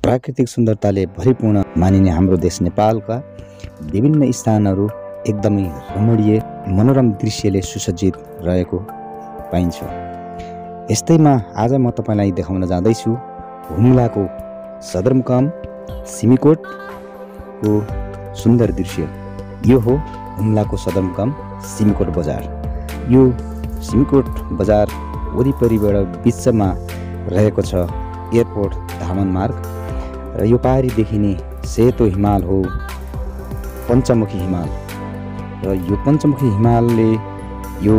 प्राकृतिक सुन्दरताले भरिपूर्ण मानिने हाम्रो देश नेपालका विभिन्न स्थानहरू एकदमै रमणीय मनोरम दृश्यले सुसज्जित रहेको पाइन्छ। यस्तैमा आज म तपाईलाई देखाउन जाँदैछु हुम्लाको सदरमुकाम सिमीकोटको सुन्दर दृश्य। यो हो हुम्लाको सदरमुकाम सिमीकोट बजार। यो सिमीकोट बजार वरिपरिबाट बिचमा रहेको छ एयरपोर्ट धामन मार्ग र यो पारी देखिने सेतो हिमाल हो पञ्चमुखी हिमाल र यो पञ्चमुखी हिमालले यो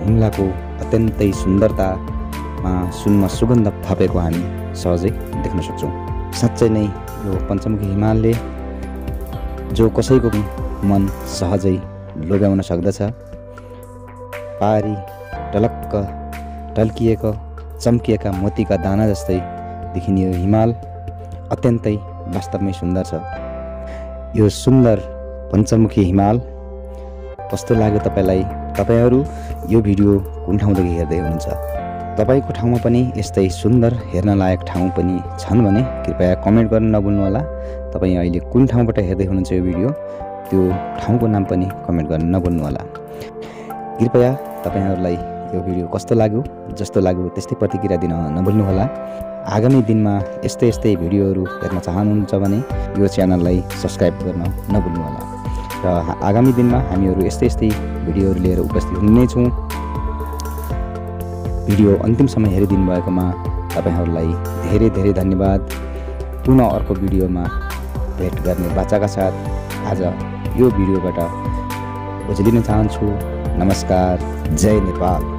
हुम्लाको अत्यन्तै सुन्दरतामा सुनमा सुगन्ध थपेको हामी सहजै देख्न सक्छौँ। साँच्चै नै यो पञ्चमुखी हिमालले जो कसैको मन सहजै लोभ्याउन सक्दछ। पारी टलक्क टल्किएको चम्किएका मोतीका दाना जस्तै देखिने यो हिमाल अत्यन्तै वास्तवमै सुन्दर छ। यो सुन्दर पञ्चमुखी हिमाल कस्तो लाग्यो तपाईलाई? तपाईहरू यो भिडियो कुन ठाउँदेखि हेर्दै हुनुहुन्छ? तपाईको ठाउँमा पनि यस्तै सुन्दर हेर्न लायक ठाउँ पनि छन् भने कृपया कमेन्ट गर्न नभुल्नुहोला। तपाई अहिले कुन ठाउँबाट हेर्दै हुनुहुन्छ यो भिडियो, त्यो ठाउँको नाम पनि कमेन्ट गर्न नभुल्नुहोला। कृपया तपाईहरूलाई यो भिडियो कस्तो लाग्यो, जस्तो लाग्यो त्यस्तै प्रतिक्रिया दिन नभुल्नुहोला। आगामी दिनमा यस्तै भिडियोहरू हेर्न चाहनुहुन्छ भने यो च्यानललाई सब्स्क्राइब गर्न नभुल्नुहोला र आगामी दिनमा हामीहरू यस्तै भिडियोहरू लिएर उपस्थित हुनेछौँ। भिडियो अन्तिमसम्म हेरिदिनु भएकोमा तपाईहरूलाई धेरै धन्यवाद। पुनः अर्को भिडियोमा भेट गर्ने बाचाका साथ आज यो भिडियोबाट ओझलिन चाहन्छु। नमस्कार, जय नेपाल।